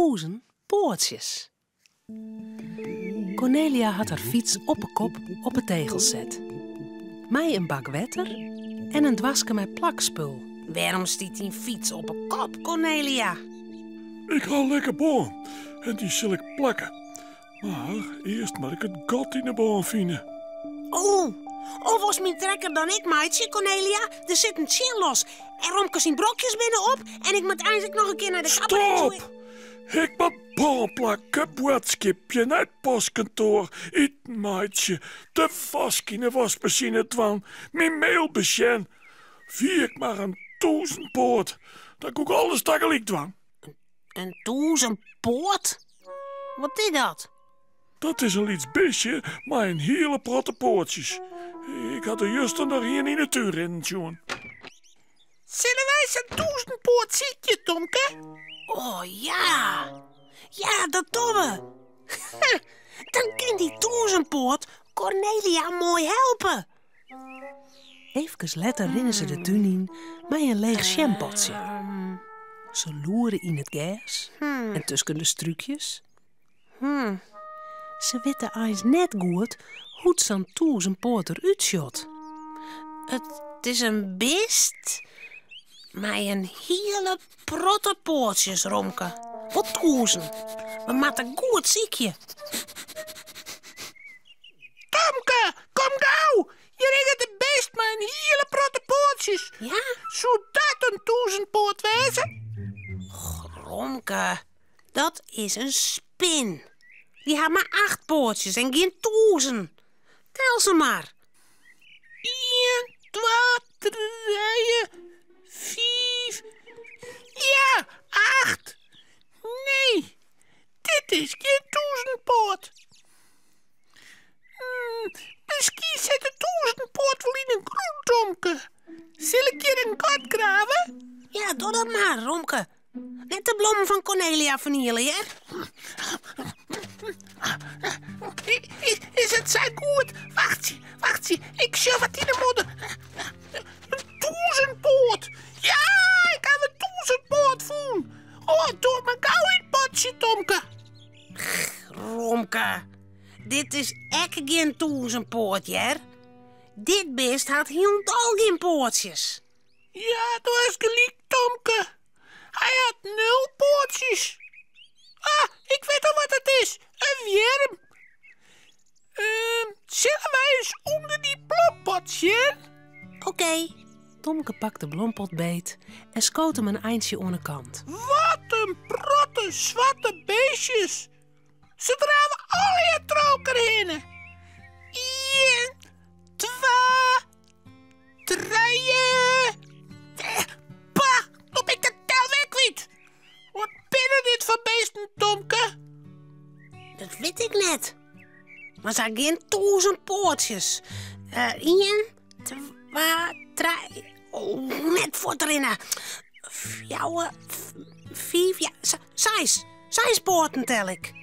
Tûzen poatsjes. Kornelia hat har fyts op 'e kop op 'e tegels set. Mei in bak wetter en in doaske mei plakspul. Wêrom stiet dyn fyts op 'e kop, Kornelia? Ik ha in lekke bân en dy sil ik plakke. Mar earst moat ik it gat yn 'e bân fine. O, o, wolst myn trekker dan ek meitsje, Kornelia? Der sit in tsjil los en Romke syn brokjes binne op en ik moat eins ek noch in kear nei de kapper en Stop! Ik moat bân plakke, boadskipje, nei it postkantoar, iten meitsje, de wask yn 'e waskmasine dwaan, myn mail besjen. Wie ik mar in tûzenpoat, dan koe ik alles tagelyk dwaan. In tûzenpoat? Wat is dat? Dat is in lyts bistje mei in hiele protte poatsjes. Ik ha der juster noch ien yn 'e tún rinnen sjoen. Sille wy sa'n tûzenpoat sykje, Tomke? Oh ja! Ja, dat dogge we! Dan kin dy tûzenpoat Kornelia moai helpe. Efkes letter rinne se de tún yn mei in leech sjempotsje. Se loere yn it gers en tusken de strúkjes. Se witte eins net goed hoe't sa'n tûzenpoat der útsjocht. It is in bist mei in hiele protte poatsjes, Romke. Wol tûzen. We moatte goed sykje. Tomke, kom gau! Hjir hinget in bist mei in hiele protte poatsjes. Ja? Soe dat in tûzenpoat wêze? Romke, dat is in spin. Dy hat mar acht poatsjes en gjin tûzen. Tel se mar. Ien, twa, trije, fiif. Ja, acht. Nee, dit is gjin tûzenpoat. Miskien sit de tûzenpoat wol yn 'e grûn, Tomke. Sil ik hjir in gat grave? Ja, doch dat mar, Romke. Net de blommen fan Kornelia ferniele, hear. Is it sa goed? Wachtsje, wachtsje, ik sjoch wat yn 'e modder. In tûzenpoat! Ja, ik haw in tûzenpoat fûn. Oh, doch mar gau yn it potsje, Tomke. Romke, dit is ek gjin tûzenpoat, hear. Dit bist hat hielendal gjin poatsjes. Ja, do hast gelyk, Tomke. Hy hat nul poatsjes. Ah, ik wit al wat it is. In wjirm. Sille wy ris ûnder dy blompot sjen? Oké. Tomke pakt de blompot beet en skoot him in eintsje oan 'e kant. Wat in protte swarte beestjes. Se drave allegear troch elkoar hinne. Ien, twa, trije. Bah, no bin ik de tel wer kwyt. Wat binne dit foar beesten, Tomke? Dat wit ik net. Mar se ha gjin tûzen poatsjes. Ien, twa, trije. Oh, net fuortrinne. Fjouwer, fiif, ja, seis. Seis poaten tel ik.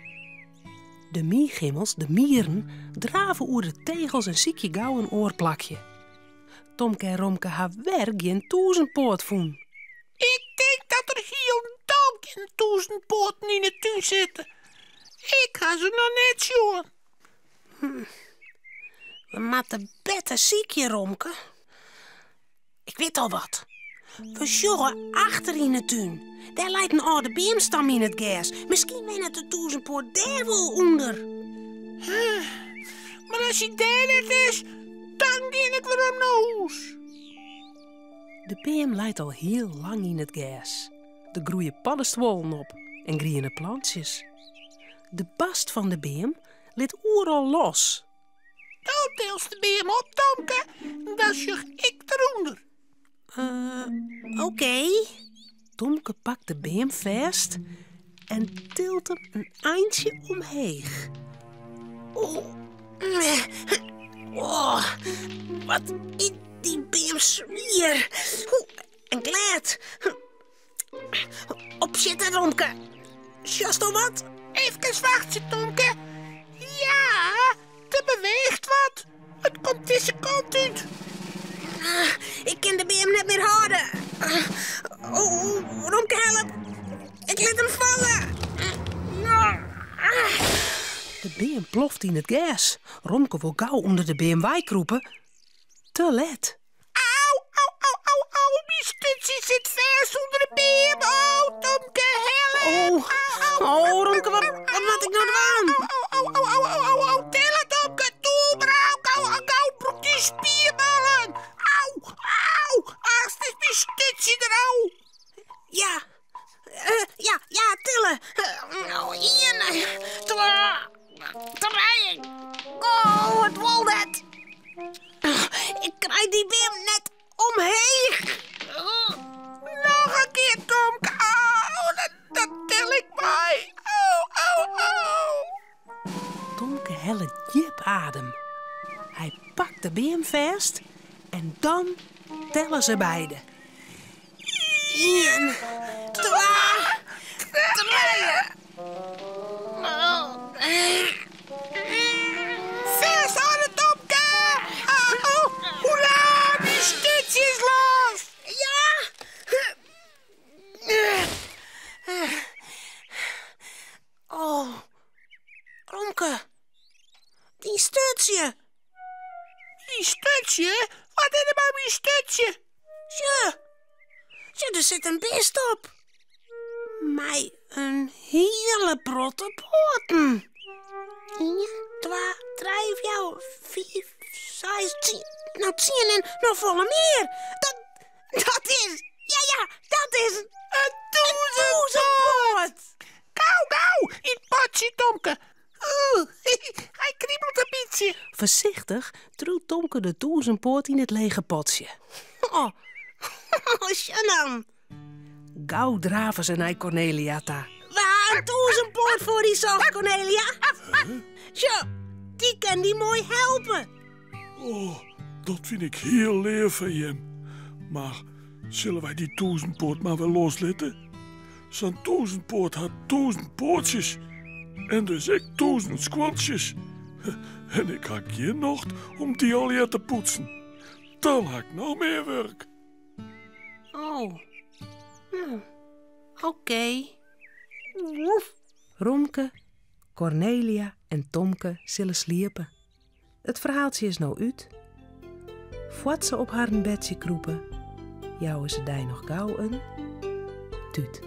De miegimmels, de mieren, drave oer de tegels en sykje gau in oar plakje. Tomke en Romke ha wer gjin tûzenpoat fûn. Ik tink dat der hielendal gjin tûzenpoaten yn 'e tún sitte. Ik ha se noch net sjoen. We moatte better sykje, Romke. Ik wit al wat. We sjogge achter yn 'e tún. Dêr leit in âlde beamstam yn it gers. Miskien wennet de tûzenpoat dêr wol ûnder. Mar as hy dêr net is, dan gean ik werom nei hûs. De beam leit al hiel lang yn it gers. Der groeie paddestuollen op en griene plantsjes. De bast fan de beam lit oeral los. Do tilst de beam op, Tomke, dan sjoch ik derûnder. Uh, oké. Tomke pakt de beam fêst en tilt him in eintsje omheech. Oh, oh, wat is dy beam swier. En glêd. Opsjitte, Romke. Sjochsto wat? Efkes wachtsje, Tomke. Ja, der beweecht wat. It komt dizze kant út. Ah, ik kin de beam net mear hâlde. Oh, Romke, help. Ik lit him falle. ploft yn it gers. Romke wol gau ûnder de beam weikrûpe. Te let. Au, au, au, au, au, myn sturtsje sit fêst ûnder de beam. Oh, Tomke, help! Oh, oh, Romke, wat, wat moat ik no dwaan? Au, au, au, au, au, au, au, tille, Tomke, doe mar, au, gau, gau, brûk dy spierballen. Au, au, aanst is myn sturtsje der ôf. Ja, eh, ja, ja, tille. Eh, ien, twa, trije. Oh, it wol net. Ik krij dy beam net omheech. Noch in kear, Tomke. Oh, dat, dat til ik mei. Oh, oh, oh. Tomke hellet djip adem. Hy pakt de beam fêst en dan telle se beide. Ien, twa, trije. Fêsthâlde, Tomke! Oh, oh, hoera, myn sturtsje is los! Ja! Oh, Romke, dyn sturtsje. Myn sturtsje? Wat is der mei myn sturtsje? Sjoch, sjoch, der sit in bist op. Mei in hiele protte poaten. Ien, twa, trije, fjouwer, fiif, seis, tsien. No, tsien en noch folle mear. Dat, dat is, ja, ja, dat is in tûzenpoat. Gau, gau, yn it potsje, Tomke. Oeh, hy kribelt in bytsje. Foarsichtich triuwt Tomke de tûzenpoat yn it lege potsje. Oh, sjoch dan. Gau drave se nei Kornelia ta. We ha in tûzenpoat foar dy socht, Kornelia. Sjoch, dy kin dy moai helpe. Oh, dat fyn ik hiel leaf fan jim. Mar sille wy dy tûzenpoat mar wer loslitte? Sa'n tûzenpoat hat tûzen poatsjes en dus ek tûzen skuontsjes. En ik ha gjin nocht om dy allegear te poetsen. Dan ha ik noch mear wurk. Oh, hm. Oké. Romke, Kornelia en Tomke sille sliepe. It ferhaaltsje is no út. Foar't se op harren bedsje krûpe, jouwe se dy noch gau in tút.